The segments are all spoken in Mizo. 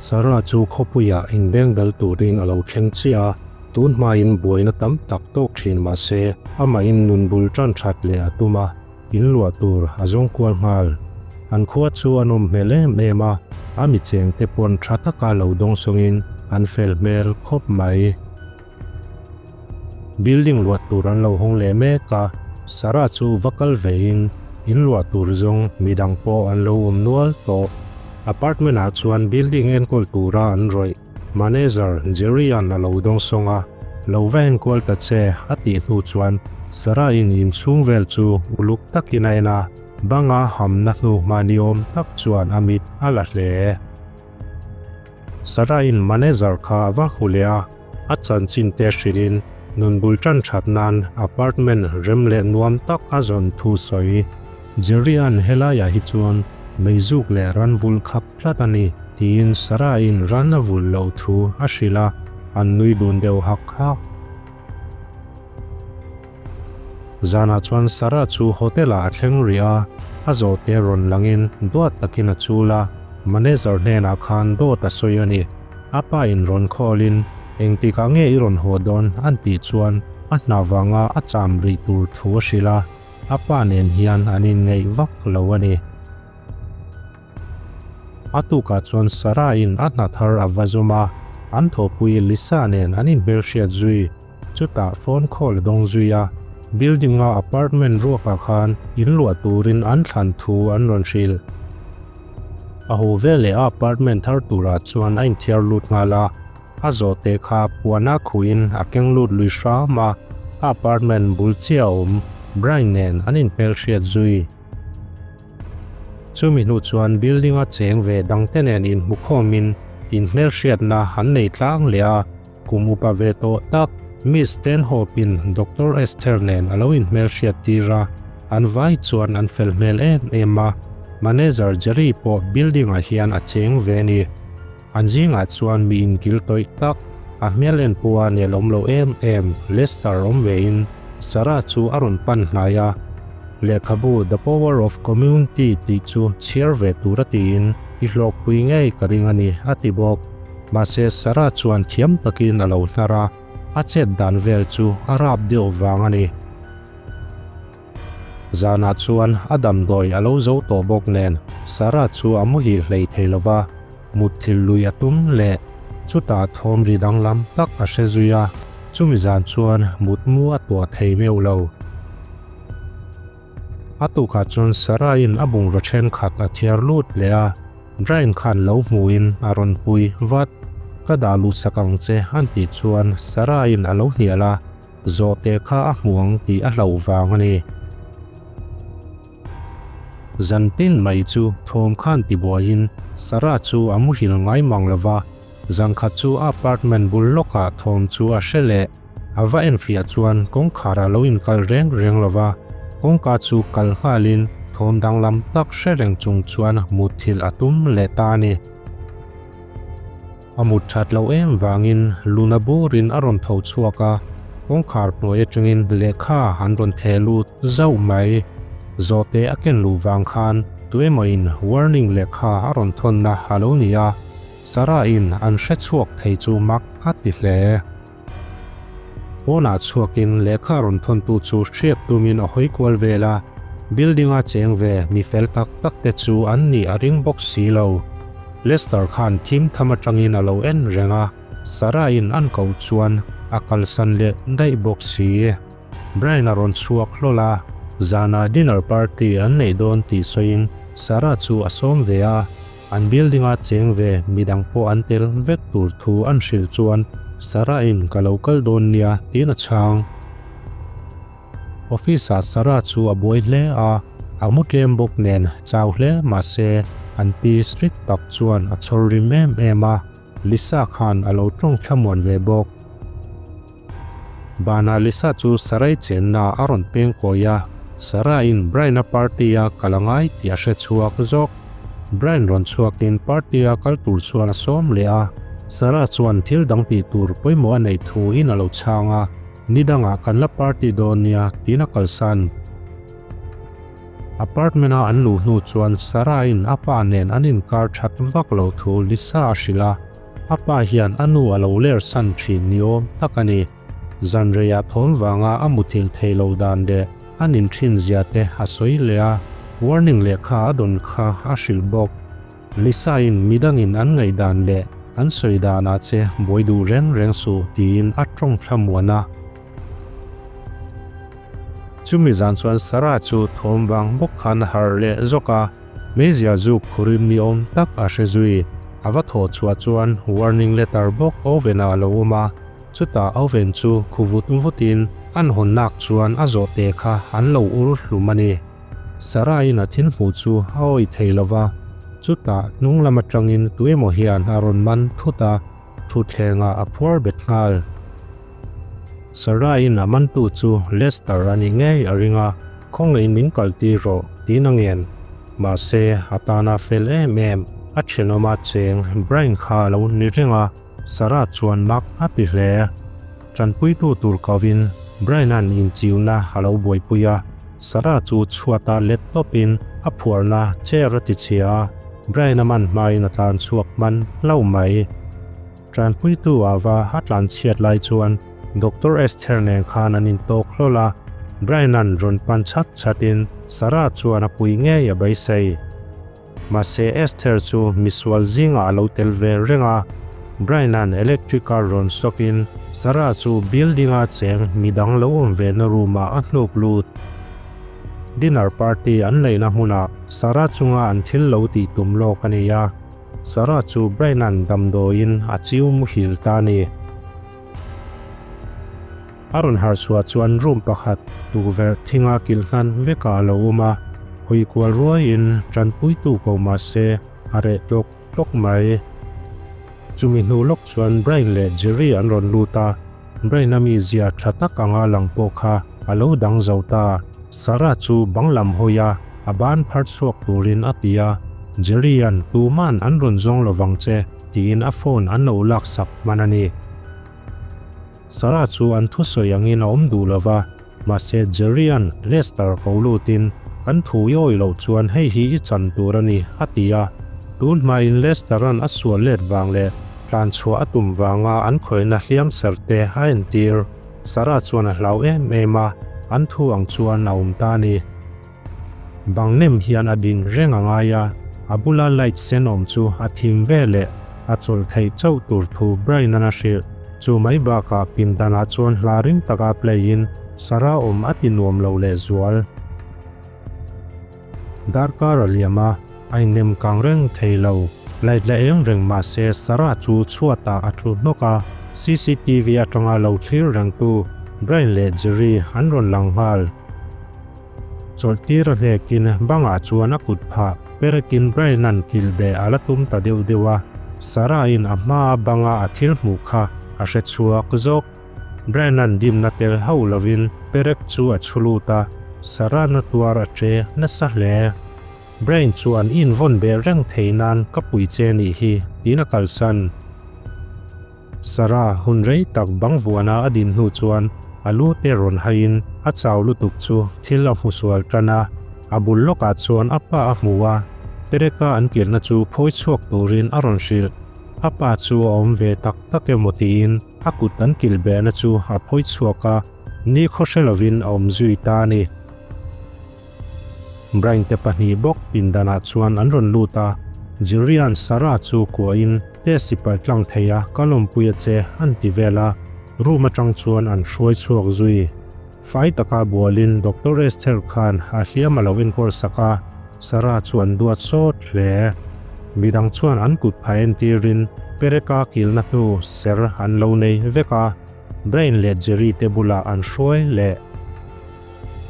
Sarah chu khawpuiah inbengbel turin a lo thleng chiah a, tun hmain buaina tam tak tawk thin mah se amahin nun bul tan that leh a tum a, in luah tur a zawng kual nghal. An khua chu a nawm hmel em em a, a mi chengte pawn tha taka lo dawngsawngin an fel hmel khawp mai. Building luah tur an lo hawng leh mek a, Sarah chu va kal vein in luah tur zawng midang pawh an lo awm nual tawh. Apartment ah chuan building enkawl tura an rawih manager Jerry-a'n a lo dawngsawng a, Lo va enkawl ta che a tih hnu chuan Sarah in inchhung vel chu uluk takin a en a, banga hamna hnu hma ni awm tak chuan a mit a la hle. Sarah-in manager kha a va hmu leh a, a chanchin te hrilhin nun bul tan that nan apartment rem leh nuam tak a zawn thu sawi. Jerry-a'n helaiah hi chuan meizuk leh ran vulh khap tlat a ni tiin Sarah-in ran a vulh loh thu a hrilh a, an nui dun deuh hak hak. Zanah chuan Sarah chu hotel-ah a thleng rih a, a zawhte rawn langin duat takin a chul a, manager hnenah khan dawt a sawi a ni. A pa in rawn call-in engtikah nge i rawn haw dawn an tih chuan a hna vanga a cham rih tur thu a hrilh a, a pa nen hian an inngeih vak lo a ni. A tukah chuan Sarah-in a hna thar a va zawm a, an thawhpui Lisa nen an inhmelhriat zui. Chutah phone call a dawng zui a, building-a apartment ruakah khan in luah turin an thlan thu an rawn hrilh. A haw veleh a apartment thar turah chuan a inthiar lut nghal a, a zawhte kha puana khuin a keng lut lui hram a, a apartment bul chiah a awm Brian nen an inhmelhriat zui. Chumi hnu chuan building a cheng ve dangte nen inhmukhawmin inhmelhriatna an nei tlang leh a, kum upa ve tawh tak Miss Stanhope-in Doctor Esther nen a lo inhmelhriat tir a, an vai chuan an fel hmel em em a, Manager Jerry pawh building-ah hian a cheng ve a ni. An zingah chuan mi inkil tawih tak, a hmel en pawha nelawm lo em em Lester awm vein Sarah chu a rawn pan hnai a, lehkhabu The Power of Community tih chu chhiar ve tur a tiin i hlawkpui ngei ka ring a ni a ti bawk. Mahse Sarah chuan thiam takin a lo hnar a, a chet dan vel chu a rap deuh vang a ni. Zanah chuan a damdawi a lo zo tawh bawk nen Sarah chu a muhil hlei thei lo va, mutthilh lui a tum leh chutah thawm ri danglam tak a hre zui a, chumi zan chuan mutmu a tuah thei meuh lo. A tukah chuan Sarah-in a bungraw thenkhat a thiar lut leh a, Brian khan lo hmuin a rawn pui vat. Ka dah luh sak ang che an tih chuan Sarah-in a lo hnial a. Zawhte kha a hmu ang tih a hlauh vang a ni. Zan tin mai chu thawm khan tibuaiin Sarah chu a muhil ngai mang lo va, zan khat chu a apartment bul lawkah thawm chu a hre leh. A va enfiah chuan kawngkhar a lo inkal reng reng lo va, kawngka chu kal nghalin thawm danglam tak hre reng chung chuan mutthilh a tum leh ta a ni. A mut that loh em vangin luna burin a rawn tho chhuak a, kawngkhar hnuai atangin lehkha an rawn theh lut zauh mai. Zawhte a ken luh vang khan tuemawin warning lehkha a rawn thawnna a lo ni a, Sarah-in an hre chhuak thei chu mak a ti hle. Pawnah chhuakin lehkha rawn thawntu chu hriat tumin a hawi kual vel a, building-a cheng ve mi fel tak tak te chu an nih a ring bawk si lo. Lester khan thim tham atangin a lo en reng a, Sarah-in an koh chuan a kalsan leh daih bawk si. Brian a rawn chhuak hlawl a, zanah dinner party an neih dawn tih sawiin Sarah chu a sawm ve a, An building-a cheng ve midang pawh an tel vek tur thu an hrilh chuan Sarah-in ka lo kal dawn nia tiin a chhang. Office-ah Sarah chu a buai hle a, a mu tlem bawk nen chau hle mahse an pi strict tak chuan a chhawr rim em em a, Lisa khan a lo tawng thlamuan ve bawk. Banah Lisa chu Sarai chenna a rawn peng kawi a, Sarah-in Brian-a party-a kal a ngai tih a hre chhuak zawk. Brian rawn chhuakin party-a kal tur chuan a sawm leh a, Sarah chuan thil dang tih tur pawimawh a neih thuin a lo chhang a, Ni dangah kan la party dawn nia tiin a kalsan. Apartment-a an luh hnu chuan Sarah-in a pa nen an inkar that vak lo thu Lisa a hrilh a, a pa hian a nu a lo ler san thin ni awm tak a ni. Zanreiah thawm vanga a muthilh theih loh dan leh a nin thin zia te a sawi leh a, warning lehkha a dawn kha a hrilh bawk. Lisa-in midangin an ngaihdan leh an sawi danah che buai duh reng reng suh tiin a tawng thlamuan a. Chumi zan chuan Sarah chu thawm vang bawk khan a harh leh zawk a, meizial zuk khurim ni awm tak a hre zui. A va thawh chhuah chuan warning letter bawk oven ah a lo awm a, chutah oven chu khu vut vutin an hawn nak chuan a zawhte kha an lo ur hlum a ni. Sarah-in a thil hmuh chu a awih thei lo va, chutah hnung lam atangin tuemaw hian a rawn man thut a, thutthlengah a phuar bet nghal. Sarah-in a mantu chu Lester a ni ngei a ring a, Khawngaihin min kaltir rawh, tiin a ngen. Mahse, a tana fel em em, a thenawma cheng Brian kha a lo ni reng a, Sarah chuan mak a ti hle. Tanpuitu tur kovin Brian-a'n inchiuna a lo buaipui a, Sarah chu chhuata let tawpin a phuarna chair a ti chhia a, Brian-a man hmain a tlan chhuak hman hlauh mai. Tanpuitu ava a tlan chhiat lai chuan Doctor Esther nen khan an intawk hlawl a, Brian-a'n rawn pan chat chatin Sarah chuan a pui ngei a beisei. Mahse Esther chu misual zingah a lo tel ve reng a, Brian-a'n electric car rawn sawkin Sarah chu building-a cheng midang lo awm ve na room-ah a hnuk lut. Dinner party an neihna hmunah Sarah chunga an thil lo tih tum lawk a ni a. Sarah chu Brian-a'n damdawiin a chiu muhil ta a ni. A rawn harh chhuah chuan room pakhat tukverh thinga kilh hnan vekah a lo awm a, hawi kual ruaiin tanpuitu ko mah se a reh tlawk tlawk mai. Chumi hnu lawk chuan Brian leh Jerry an rawn lut a, Brian-a mizia tha tak anga lang pawh kha a lo dang zo ta. Sarah chu bang lam hawi a, a ban phar chhuak turin a ti a. Jerry-a'n tuman an rawn zawng lo vang che tiin a phone an lo laksak hman a ni. Sarah chu an thusawi angin a awm duh lo va, mahse Jerry-a'n Lester ko lutin kan thu i awih loh chuan hei hi i chan tur a ni a ti a. Tun hmain Lester-a'n a sual let vang leh tlan chhuah a tum vanga an khawihna hliam ser te a entir. Sarah chuan a hlau em em a, an thu ang chuan a awm ta a ni. Bang nem hian a din reng a ngai a, a bula light sen awm chu a thim ve leh a chawlh theih chauh tur thu Brian-a'n a hrilh. Chu mai bakah pindanah chuan hla ring taka play-in Sarah awm a ti nuam lo leh zual. Darkar a liam a, a innem kang reng thei lo. Light la eng reng mah se Sarah chu chhuatah a tlu hnawk a, cctv atanga lo thlir rengtu Brian leh Jerry an rawn lang nghal. Chawlhtir a hnekin bangah chuan a kut phah perekin Brian-a'n kilh beh a la tum ta deuh deuh a, Sarah-in a hmaa banga a thil hmuh kha a hre chhuak zawk. Brian-a'n dimna tel hauh lovin perek chu a chhu lut a, Sarah-na tuar a che nasa hle. Brian chuan i invawn beh reng thei nan ka pui che nih hi, tiin a kalsan. Sarah hun rei tak bang vuana a din hnu chuan a lu te rawn haiin a chau lutuk chu thil a hmu sual tan a, a bul lawkah chuan a pa a hmu a, Tereka an kilhna chu phawi chhuak turin a rawn hrilh. A pa chu a awm ve tak tak emaw tiin a kut an kilh behna chu a phawi chhuak a, ni khaw hre lovin a awm zui ta a ni. Brian te pahnih bawk pindanah chuan an rawn lut a, Jilrian Sarah chu kuahin test i palh tlang thei a, ka lawmpui a che an ti vel a, room atang chuan an hruai chhuak zui. Fai taka bualin Doctor Esther khan a hliam a lo enkawl sak a, Sarah chu an duat sawt hle. Midang chuan an kut phah entirin pereka kilhna hnu ser an lo nei vek a, Brian leh Jerry te bulah an hruai leh.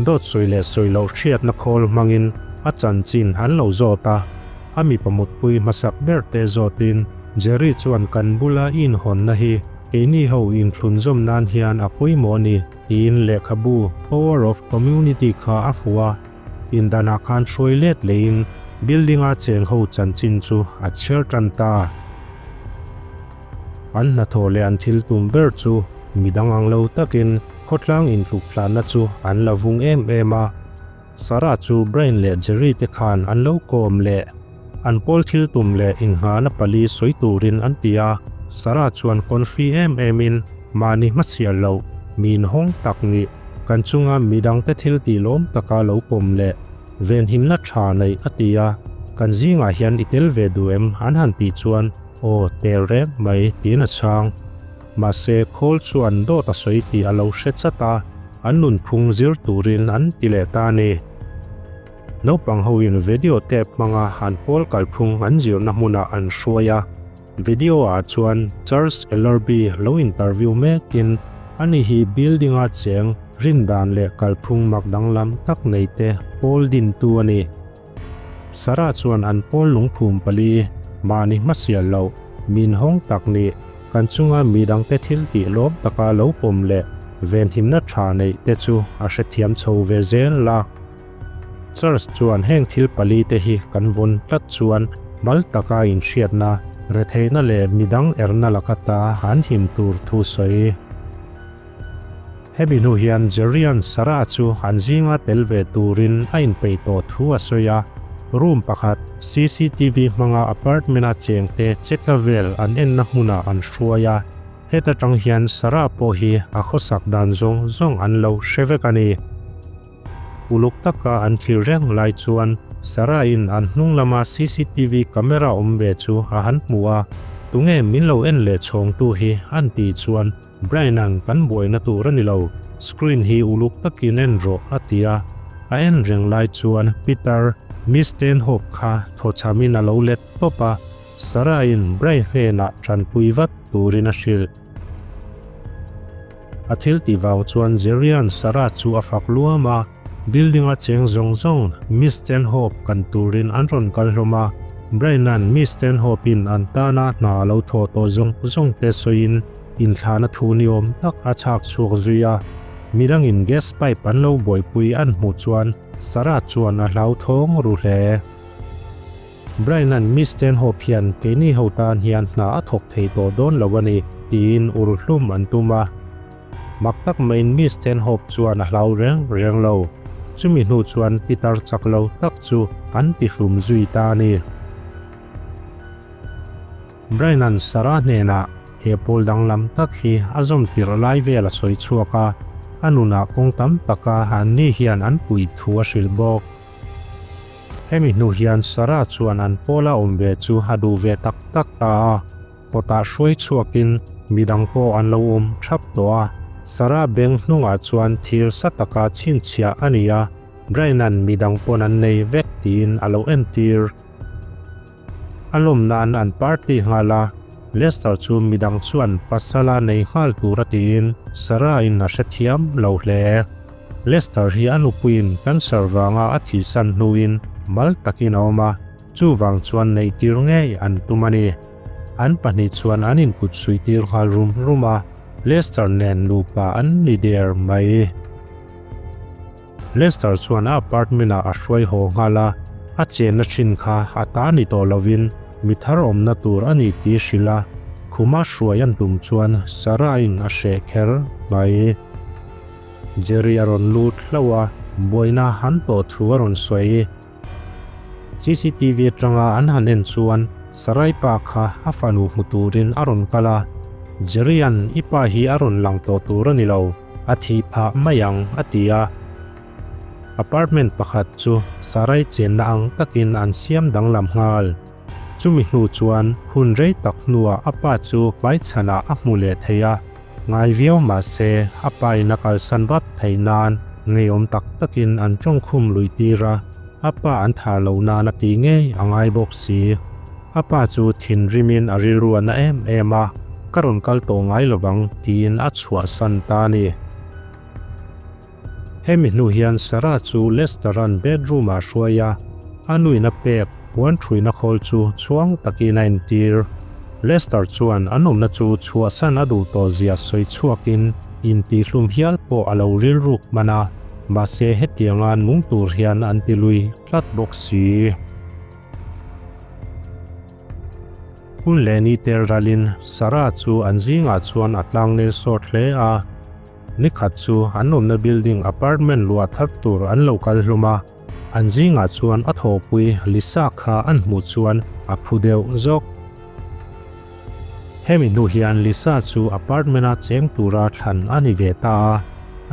Dawt sawi leh sawi loh hriatna khawl hmangin a chanchin an lo zawt a, a mipa mutpui hmasak ber te zawtin Jerry chuan kan bula i inhawnna hi keini ho inthlunzawm nan hian a pawimawh a ni tiin lehkhabu Power of Community kha a hmu a, indanah khan hruai let leiin building-a cheng ho chanchin chu a chhiar tan ta. An hnathawh leh an thil tum ber chu midang ang lo takin khawtlang intluk tlanna chu an la vung em em a. Sarah chu Brian leh Jerry te khan an lo kawm leh. An pawl thil tum leh inghahna pali sawi turin an ti a, Sarah chuan confi em emin mahni hmasial loh, mi inhawng tak nih, kan chunga midangte thil tih lawm taka lo pawm leh venhimna tha neih a ti a, kan zingah hian i tel ve duh em an han tih chuan aw tel reng mai tiin a chhang. Mahse khawl chuan dawt a sawi tih a lo hre chat a, an nunphung zir turin an ti leh ta a ni. Naupang hoin video tape hmanga an pawl kalphung an zirna hmunah an hruai a. Video ah chuan Charles Ellerbe lo interview mekin ani hi building-a cheng rindan leh kalphung mak danglam tak neite pawl dintu a ni. Sarah chuan an pawl lungphum pali, mahni hmasial loh, min hawng tak nih, kan chunga mi dangte thil tih lawm taka lo pawm leh venhimna tha neih te chu a hrethiam chho ve zel a. Charles chuan heng thil pali te hi kan vawn tlat chuan mal taka inhriatna, retheihna leh midang erna laka ta an him tur thu sawi. Hemi hnu hian Jerry-a'n Sarah chu an zinga tel ve turin a inpeih tawh thu a sawi a, room pakhat cctv hmanga apartment-a chengte chetla vel an enna hmunah an hruai a, heta tang hian Sarah pawh hi a khawsak dan zawng zawng an lo hre vek a ni. Uluk taka an thlir reng lai chuan Sarah-in an hnung lama cctv camera awm ve chu a han hmu a, Tunge min lo en leh chhawngtu hi an tih chuan Brian-a'n kan buaina tur a ni lo, screen hi uluk takin en rawh a ti a. A en reng lai chuan Peter, Miss Stanhope kha thawchhamin a lo let tawp a, Sarah-in Brian hnenah tanpui vat turin a hrilh. A thil tih vang chuan Jerry-a'n Sarah chu a fak luam a, building-a cheng zawng zawng Miss Stanhope kan turin an rawn kal hlawm a. Brian-a'n Miss Stanhope-in an tana hna a lo thawh tawh zawng zawng te sawiin inthlahna thu ni awm tak a chhak chhuak zui a. Midangin gas pipe an lo buaipui an hmuh chuan Sarah chuan a hlauthawng ru hle. Brian-a'n Miss Stanhope hian keini ho tan hian hna a thawk thei tawh dawn lo a ni, tiin ur hlum an tum a. Mak tak maiin Miss Stanhope chuan a hlau reng reng lo. Chumi hnu chuan pitar chak lo tak chu an ti hlum zui ta a ni. Brian-a'n Sarah hnenah he pawl danglam tak hi a zawm tirh lai vel a sawi chhuak a, a nunah kawng tam taka anni hian an puih thu a hrilh bawk. Hemi hnu hian Sarah chuan an pawla awm ve chu a duh ve tak tak ta a, kawtah hruai chhuakin midang pawh an lo awm thap tawh a. Sarah beng hnungah chuan thil sa taka chhinchhiah a ni a, Brian-a'n midang pawn an nei vek tiin a lo entir. A lawm nan an party nghal a, Lester chu midang chuan pasala nei nghal tur a tiin Sarah-in a hrethiam lo hle. Lester hi a nupuiin cancer vanga a thihsan hnuin mal takin a awm a, chuvang chuan neihtir ngei an tum a ni. An pahnih chuan an inkut suihtir nghal rum rum a, Lester nen nupa an ni der mai. Lester chuan a apartment ah a hruai haw nghal a, a chenna thin kha a ta ni tawh lovin mi thar awmna tur a ni tih hrilh a, khuma hruai an tum chuan Sarah-in a hreh kher mai. Jerry a rawn lut hlauh a, buaina an tawh thu a rawn sawi. Cctv atanga an han en chuan Sarai pa kha a fanu hmu turin a rawn kal a, Jerry-a'n i pa hi a rawn lang tawh tur a ni lo, a thih phah mai ang a ti a. Apartment pakhat chu Sarai chenna ang takin an siam danglam nghal. Chumi hnu chuan hun rei tak hnuah a pa chu hmaichhanah a hmu leh thei a. Ngai viau mah se, a pain a kalsan vat theih nan ngeiawm tak takin an tawngkhum lui tir a, a pa an thah loh nan a tih ngei a ngai bawk si. A pa chu thinrimin a rilru a na em em a, ka rawn kal tawh ngai lovang tiin a chhuahsan ta a ni. Hemi hnu hian Sarah chu Lester-a'n bedroom-ah a hruai a, a nuin a pek puan thuina khawl chu chhuang takin a entir. Lester chuan an awmna chu chhuahsan a duh tawh zia sawi chhuakin intihlum hial pawh a lo rilruk hman a, mahse hetianga nung tur hian an ti lui tlat bawk si. Hun leh ni tel ralin Sarah chu an zingah chuan a tlangnel sawt hle a. Nikhat chu an awmna building apartment luah thar tur an lo kal hlum a, an zingah chuan a thawhpui Lisa kha an hmuh chuan a phu deuh zawk. Hemi hnu hian Lisa chu apartment-a cheng tura thlan a ni ve ta a,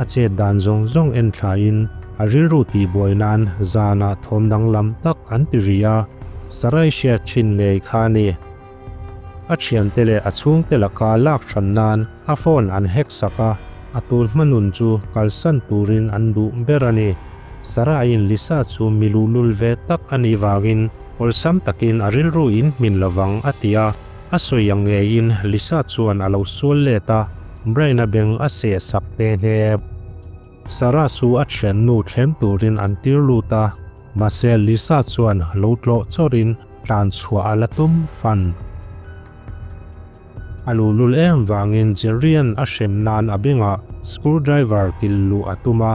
a chet dan zawng zawng en thlaiin a rilru tihbuai nan zanah thawm danglam tak an ti ri a, Sarai hriat thin ngei kha a ni. A thiante leh a chhungte laka lak hran nan a phone an hack sak a, a tun hma nun chu kalsan turin an duh ber a ni. Sarah-in Lisa chu mi luhlul ve tak a nih vangin awlsam takin a rilru in hmin lovang a ti a, a sawi ang ngeiin Lisa chuan a lo sual let a, Brian-a beng a seh sak nghe nghe. Sarah chu a thiannu thlem turin an tir lut a, mahse Lisa chuan lo tlawh chawrhin tlan chhuah a la tum fan. A luhlul em vangin Jerry-a'n a hrem nan a bengah screwdriver kilh luh a tum a,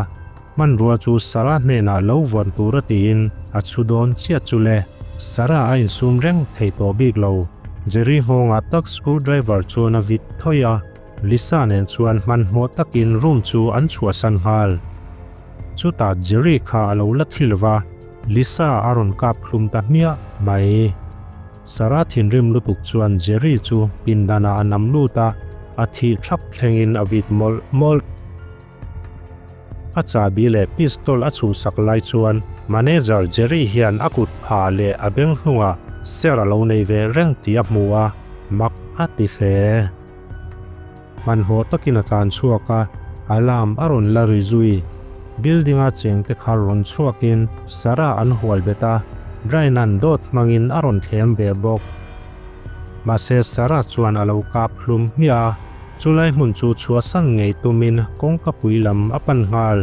hmanrua chu Sarah hnenah lo vuan tura tiin a chhu dawn chiah chu le. Sarah a insum reng thei tawh bik lo. Jerry nghawngah tak screwdriver chuan a vit thawih a. Lisa nen chuan hmanhmawh takin room chu an chhuahsan nghal. Chutah Jerry kha a lo la thi lova, Lisa a rawn kap hlum ta hmiah mai. Sarah thinrim lutuk chuan Jerry chu pindanah a nam lut a, a thih thap thlengin a vit mawlh mawlh. A chahbi leh pistol a chhuhsak lai chuan manager Jerry hian a kut phah leh a beng hnungah ser a lo nei ve reng tih a hmu a, mak a ti hle. Hmanhmawh takin a tlan chhuak a, alarm a rawn la ri zui. Building-a chengte kha rawn chhuakin Sarah an hual bet a, Brian-a'n dawt hmangin a rawn thlem ve bawk. Mahse Sarah chuan a lo kap hlum hmiah a, chulai hmun chu chhuahsan ngei tumin kawngka pui lam a pan nghal.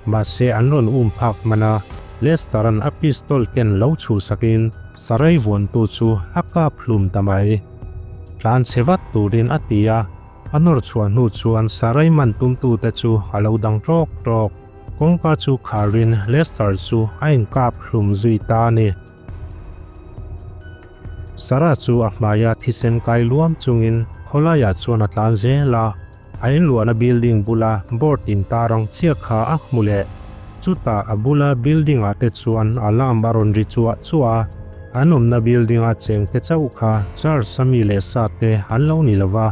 Mahse an rawn um phak hman a, Lester-a'n a pistol ken lo chhuhsakin Sarai vuantu chu a kap hlum ta mai. Tlan chhe vat turin a ti a, a nawr chhuah hnu chuan Sarai man tumtute chu a lo dang tawk tawk. Kawngka chu kharin Lester chu a inkap hlum zui ta a ni. Sarah chu a hmaia thisen kai luam chungin khawlaiah chuan a tlan zel a, a inluahna building bula board intar ang chiah kha a hmu leh. Chutah a bula building ah te chuan alarm a rawn ri chuah chuah a, an awmna building a chengte chauh kha church a mi leh sa te an lo ni lova,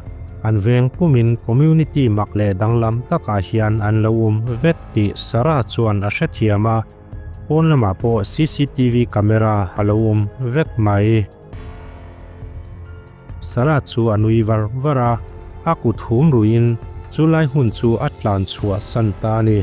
an veng pumin community mak leh danglam takah hian an lo awm vek tih Sarah chuan a hrethiam a. Pawn lamah pawh cctv camera a lo awm vek mai. Sarah chu a nui var var a, a kut hum ruiin chu lai hmun chu a tlan chhuah san ta a ni.